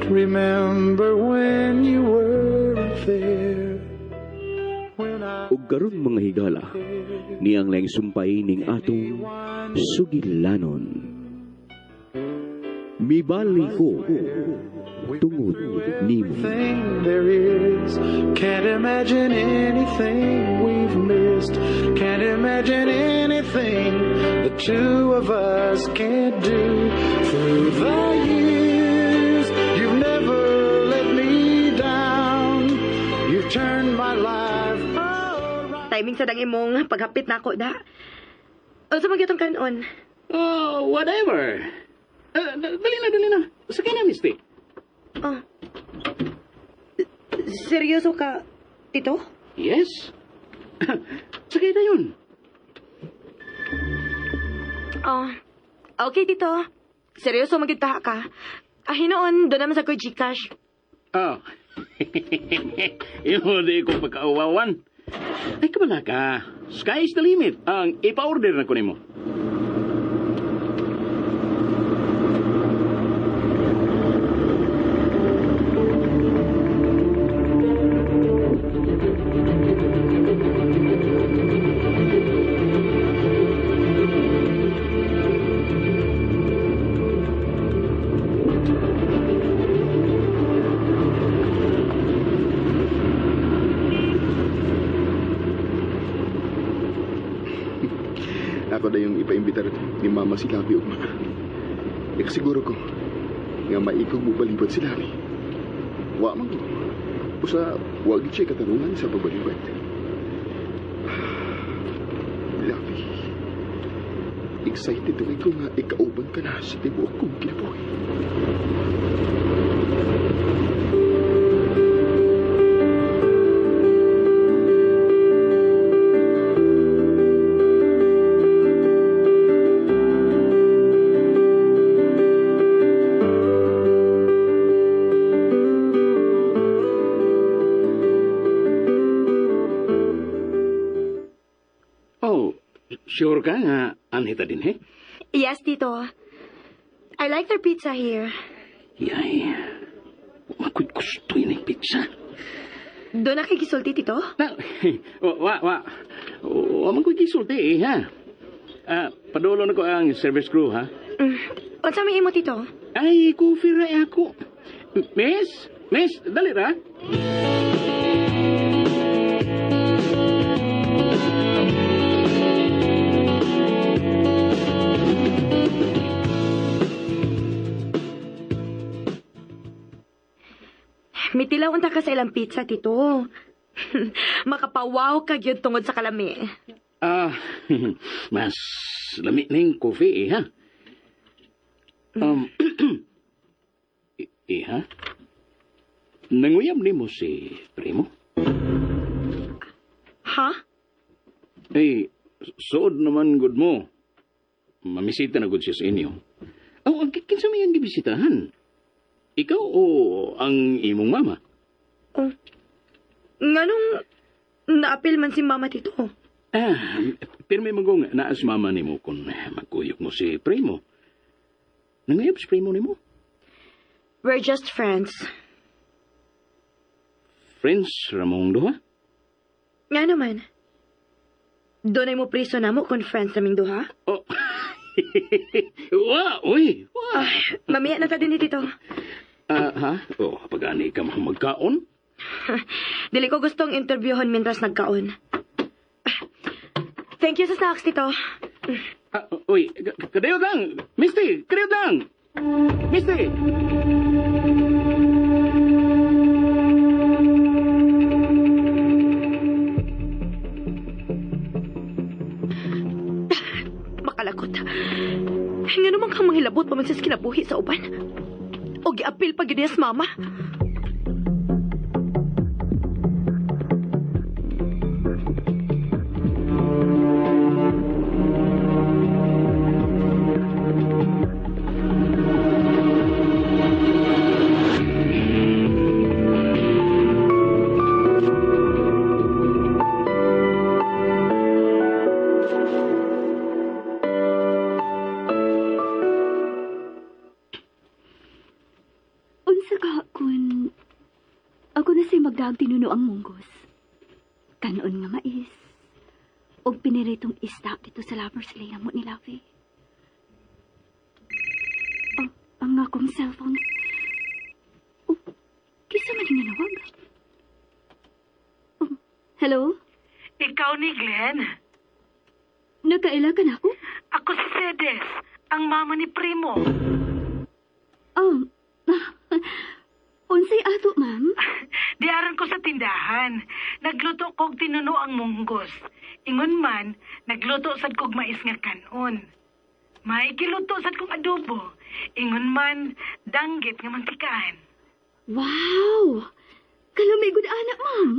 Remember when you weren't there. When I Ug karon, mga higala, niang laing sumpay ning atong sugilanon. Mibali ko tungod nimo. Everything there is. Can't imagine anything we've missed. Can't imagine anything the two of us can't do. Through the years, you've never let me down. You've turned my life around. Timing sa dang imong paghapit na ako da. Unsa man gyud tong kanon? Oh, whatever. Dali na, dali na. Sakay na, Misty. Oh. Seryoso ka, Tito? Yes. Sakay na yun. Oh. Okay, Tito. Seryoso man gyud ka. Ah, hinuon, doon naman sa ko'y GCash. Oh. Imo di ko pagkauwawan. Ay, kabala ka. Sky is the limit. Ang ipa-order na ko nimo. Ako na yung ipaimbitar ni Mama si Labi ug mga. Ikasiguro ko nga maikog mo balibad si Labi. Wa man ko. Usa, wa gid siya katarungan sa pagbalibad. Labi. Excited ako nga ikauban ka na sa tibuok kong kinabuhi. Oh, sure ka nga anhi ta dinhi? Yes, Tito. I like their pizza here. Yay. Wa ko'y gusto ining pizza. Doon na kay gisulti, Tito? Na, wa, wa. Wa man ko'y gisulti eh, ha? Ah, padulo na ko ang service crew, ha? Unsa may imo, Tito? Ay, coffee ra ako. Miss? Miss, dali ra. Mitilaw unta ka sa ilang pizza, Tito. Makapawaw ka gyud tungod sa kalami. Ah, mas lami ning coffee, eh, ha? Eh, ha? Nanguyab nimo si Primo? Ha? Eh, suod naman gud mo. Mamisita na gud siya sa inyo. Oh, ang kinsa may ang gibisitahan? Ikaw o ang imong mama? Oh. Nganong naapil man si Mama, Tito? Ah, pirmi magong naas mama nimo kung magkuyog mo si Primo. Nanguyab si Primo nimo? We're just friends. Friends ramong duha? Nga naman. Doon ay mo priso na mo kung friends naming duha? Oh. Wa, uy, wa. Ah, mamiya na ta din ni Tito. Ah, ha? Oh, pag-ani ka mo magkaon? Dili ko gustong interviewhon mientras nagkaon. Ah, thank you sa snacks, Tito. Ah, uy, kadayot lang. Misty, kadayot lang. Misty! Makalakot. Nga naman kang manghilabot pa man sa kinabuhi sa uban. O giapil pa gyud niya sa mama. Unsa ka kun ako na sa'y magdaag tinuno ang munggos. Kanon nga mais. Og piniritong isda dito sa Lover's Lane amo ni Lavi. Oh, ang akong cellphone. Oh, kisa man yung nanawag. Oh, hello? Ikaw ni Glenn. Nakaila ka na ako? Ako si Cedes, ang mama ni Primo. Oh, unsay ato, ma'am? Diaran ko sa tindahan. Nagluto kog tinuno ang munggos. Ingon man, nagluto sad kog mais nga kanon. May giluto sad kong adobo. Ingon man, danggit nga mantikaan. Wow! Kalamay gud ana, ma'am.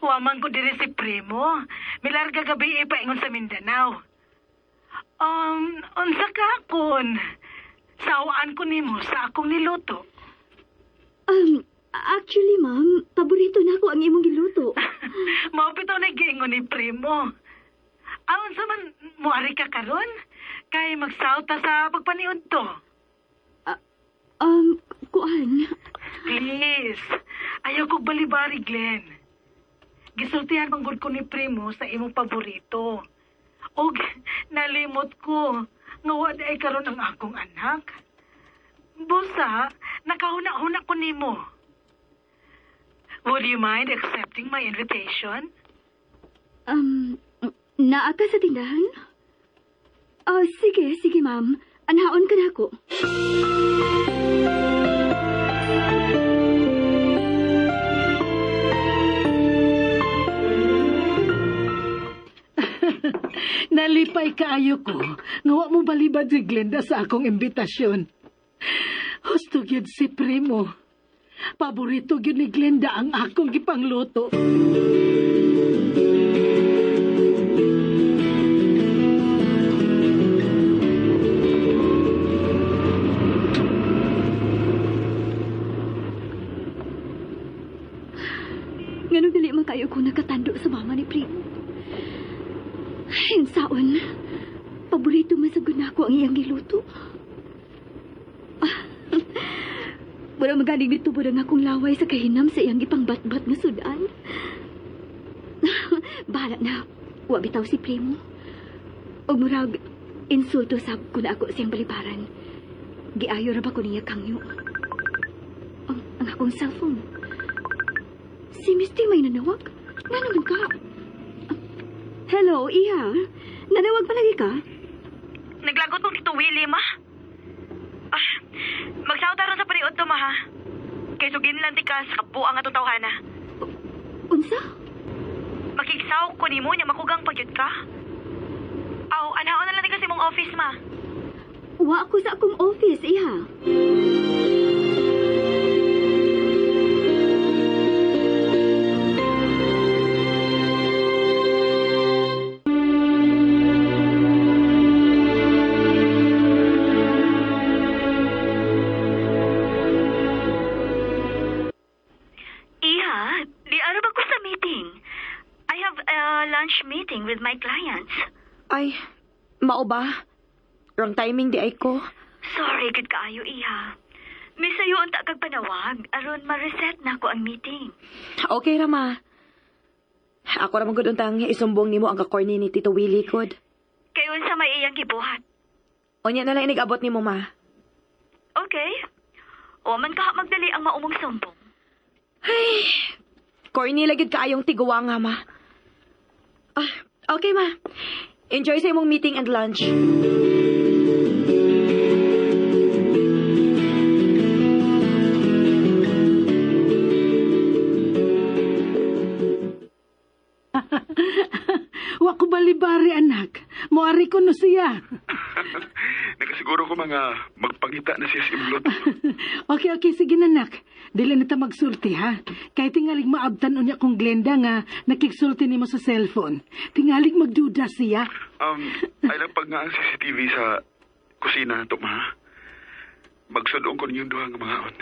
Wa man ko diri si Primo. Milarga gabi e paingon sa Mindanao. Unsa ka kun? Sawaan ko nimo sa akong niluto. Actually, ma'am, paborito na ako ang imong giluto. Mao bitaw na giingon ni Primo. Aon sa man moari ka karon? Kay magsawta sa pagpaniud to. Kuan. Please. Ayaw kog balibari, Glenn. Gisultihan man gud ko ni Primo sa imong paborito. Og nalimot ko nga wa di ay karon ang akong anak. Busa, nakahuna-huna ko nimo. Would you mind accepting my invitation? Naa ka sa tindahan? Oh, sige, sige, ma'am. Anhaon ka na ako. Nalipay kaayo ko nga wa mo balibad si Glenda sa akong imbitasyon. Husto gyud si Primo. Paborito gyud ni Glenda ang akong gipangluto. Nganong dili man kayo ko nakatando sa mama ni Primo. Ay, saon, paborito man sa ko ang iyang giluto. Ah, mura magaling nitubod ang akong laway sa kahinam sa iyang gipangbatbat nga sudan. Bahala na, wa bitaw si Primo. Og murag, insulto sab ko na ako siyang balibaran. Giayo ra ba ko niya kangyo? Ang akong cellphone. Si Misty may nanawag? Nga naman ka? Hello, Iha. Nanawag pa lagi ka? Naglagot mong Tito Willie, ma. Ah, magsawta ron sa paniud to, ma, ha? Kay sugin lang ti ka sa kabuang atong tawhana. Unsa? Makigsaw ko nimo nya makugang pagyud ka. Aw, anhaon na lang ti ka sa imong office, ma. Wa ako sa akong office, Iha. Iha, di ara ba ko sa meeting? I have a lunch meeting with my clients. Ay, mao ba? Wrong timing di ay ko. Sorry, gud kaayo, Iha. Misayo unta kag panawag aron ma-reset na ko ang meeting. Okay ra, ma. Ako ra man gud untang isumbong nimo ang kakorni ni Tito Willie kod. Kay unsa may iyang gibuhat. Unya na lang inig-abot nimo, ma. Okay. O man ka magdali ang maumong sumbong. Ay, corny lagi kaayong tiguwa nga, ma. Ah, okay, ma. Enjoy sa imong meeting and lunch. Wa ko balibari, anak. Moari ko no siya. Nakasiguro ko mga magpangita na siya sa imong luto. Okay, okay, sige na, nak. Dili na ta magsulti, ha? Kay tingalig maabtan unya kong Glenda nga nakigsulti nimo sa cellphone. Tingalig magduda siya. Ay lang pag nga ang CCTV sa kusina to, ma. Magsudong ko ninyong duha nga mga on.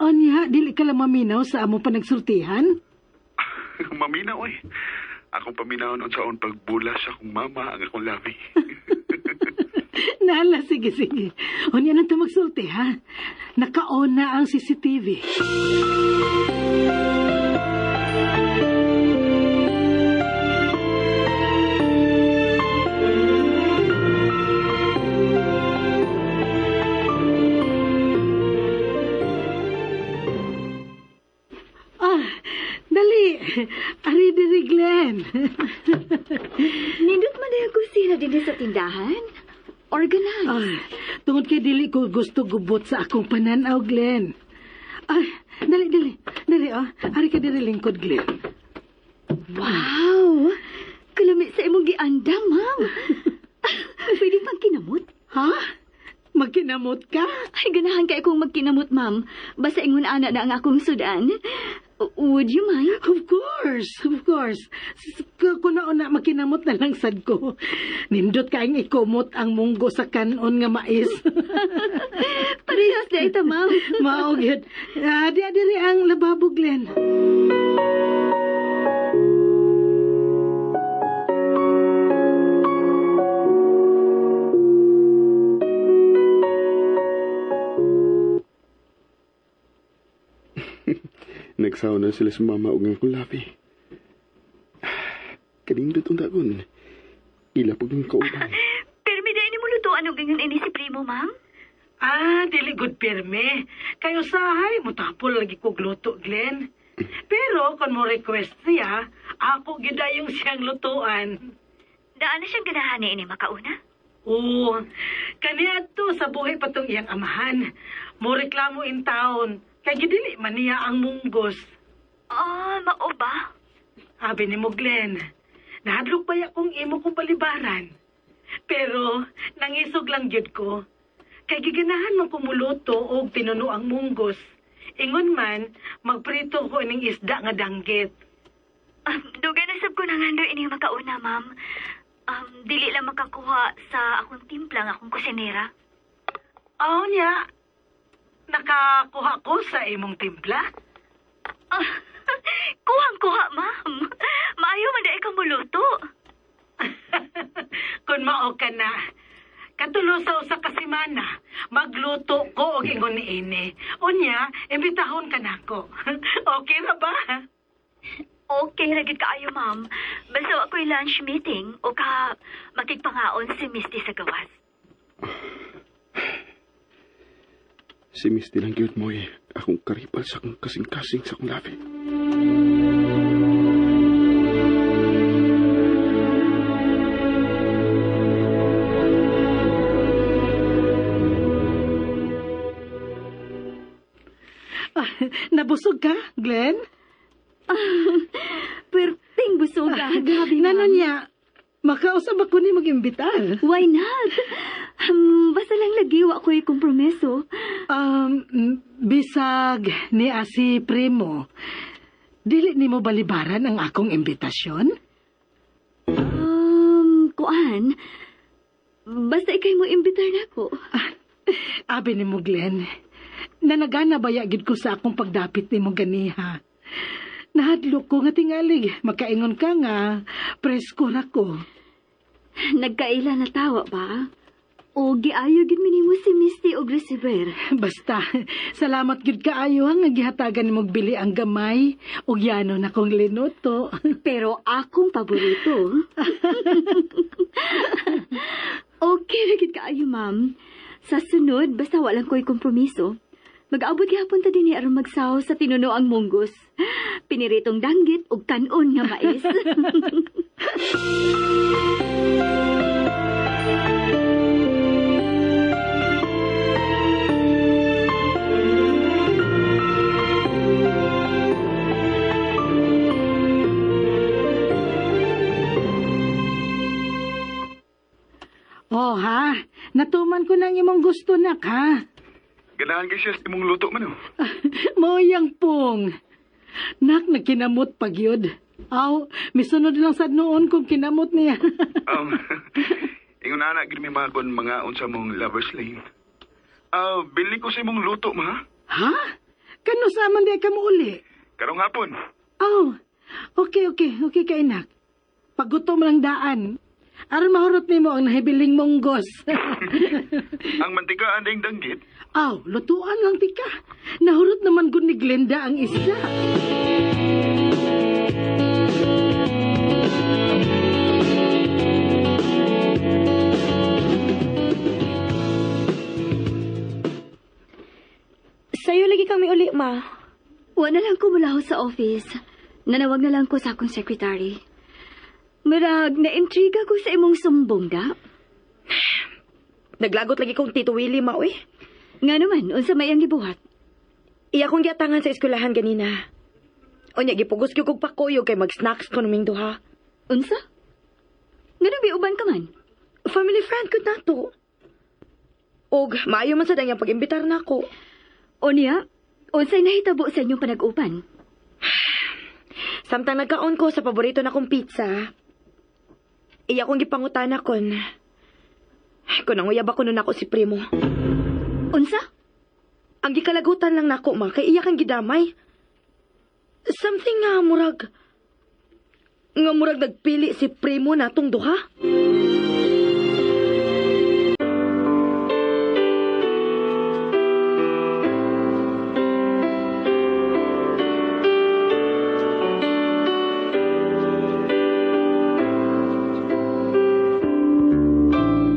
Onya, dili ka lang maminaw sa amo pa nagsultihan? Maminaw eh. Akong paminawon unsaon pagbulas sa akong mama ang akong labi. Nala, sige, sige. Unya nang magsulti, ha? Naka-on na ang CCTV. Ah, dali. Ari diri, Glenn. Nindot man dahil kusina din sa tindahan. Organized. Ah, tungod kay dili ko gusto gubot sa akong pananaw, Glenn. Ay, dali, dali. Dali, oh. Ari ka diri lingkod, Glenn. Wow! Kalami sa imong giandam, ma'am. Pwede pang kinamot? Ha? Magkinamot ka? Ay, ganahan kay kong magkinamot, ma'am. Basta ingon ana na ang akong sudan. Would you mind? Of course, of course. Kuna-una, makinamot na lang sad ko. Nindot kaing ikumot ang munggo sa kanon nga mais. Parehas na ito, ma'am. Mao gyud. Ah, di diri ang lababo, Glenn. Nagsaw na sila sa mama og ang akong labi. Kanindot ang dagon. Ila pag ng kauban. Pirmi dahil ni mo lutuan og ingon ini si Primo, ma'am. Ah, dili good pirmi. Kayo sahay, mutapol lagi kog luto, Glenn. Pero kung mo request siya, ako gidayong siyang lutuan. Daan na siyang ganahan ni ini makauna. Oo, kaniadto sa buhay patong iyang amahan. Mo reklamo in town, kay gidili man niya ang munggos. Ah, mao ba? Abi ni mo, Glenn, nahadlok pa ya kung imo kong balibaran. Pero, nangisog lang gyud ko. Kay giganahan man kumuloto og tinuno ang munggos. Ingon man, magprito ko ining isda nga danggit. Ah, dugay na sab ko nangando ini makauna, ma'am. Dili lang makakuha sa akong timpla nga akong kusinera. Aw niya, nakakuha ko sa imong timpla. Ah, kuhang-kuha, ma'am. Maayo man dai ka muluto. Kung mao ka na, katulo sa usa ka semana, magluto ko og ingon ni ini. Unya, imbitahon ka nako. Okay ra ba? Okay ra gid kaayo, ma'am. Basta wa ko'y lunch meeting o ka makigpangaon si Misty sa gawas. Si Misty lang gyud mo eh. Akong karipal sa akong kasing-kasing sa akong labi. Ah, nabusog ka, Glenn? Perting busoga. Grabe, ma'am. Nano niya, makausap ako ni mag-imbitar. Why not? Basta lang lagi, wa ko'y kompromiso. Bisag ni asi primo, dili nimo balibaran ang akong imbitasyon? Kuan, basta ikay mo imbitar nako. Abi nimo, Glenn, nanagana baya gid ko sa akong pagdapit nimo ganiha. Nahadlok ko nga tingalig, makaingon ka nga, presko ra ko. Nagkaila na tawa ba? O giayo gid minimo si Misty og receiver. Basta, salamat gid kaayo nga gihatagan nimo og bili ang gamay ug yano na kong linuto. Pero akong paborito. Okay ra gid kaayo, ma'am. Sa sunod, basta walang ko'y kompromiso. Mag-abot gihapon ta dinhi aron magsaw sa tinuno ang munggos. Piniritong danggit ug kanon nga mais. Oh ha, natuman ko nang imong gusto nak ha. Ganahan kay siya sa imong luto man oh. Moyang pong. Nak, nagkinamot pag yun. Aw, misunod lang sad noon kung kinamot niya. Ingon ana gid mi mga kon mga unsa mong lovers lane. Ah, bili ko sa imong luto ma. Ha? Kano sa man di ka mo uli? Karong hapon. Aw, okay, okay, okay kay nak. Paggutom lang daan. Aron mahurot nimo ang nahibiling munggos. Ang mantikaan ding danggit. Aw, lutuan lang tika. Nahurot naman gud ni Glenda ang isda. Sayo lagi kami uli, ma. Wa na lang ko mulaho sa office. Nanawag na lang ko sa akong secretary. Murag, naintriga ko sa imong sumbong da. Naglagot lagi kong Tito Willie, ma, uy. Nga naman, unsa may ang gibuhat. Iya kong giatangan sa eskwelahan ganina. Unya, gipugos ko kog pakuyog kay mag-snacks ko naming duha. Unsa? Nga uban ka man? Family friend ko na to. Og, maayo man sa dang iyang pag-imbitar na ako. O niya, unsay nahitabo sa inyong panag-upan? Samtang nagkaon ko sa paborito na kong pizza, iya kong gipangutana kon. Kung nanguyab ako nun ako si Primo. Unsa? Ang gikalagutan lang nako ma, kay iya kang gidamay. Something nga murag nagpili si Primo natong duha.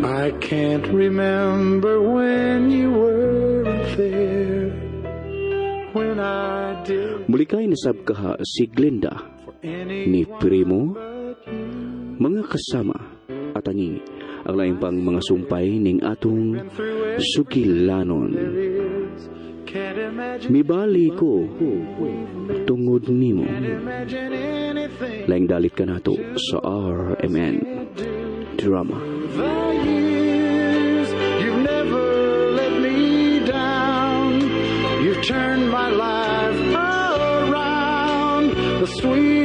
I can't remember when you weren't there. When I did Mulikay nasab kaha si Glenda for ni anyone Primo, but you. mga kasama at angi ang laing pang mga sumpay ning atong Been through everything sugilanon. there is. Can't imagine, Mibali ko tungod nimo. can't imagine anything Laing dalit ka nato sa RMN Drama. The years, you've never let me down. You've turned my life around. The sweet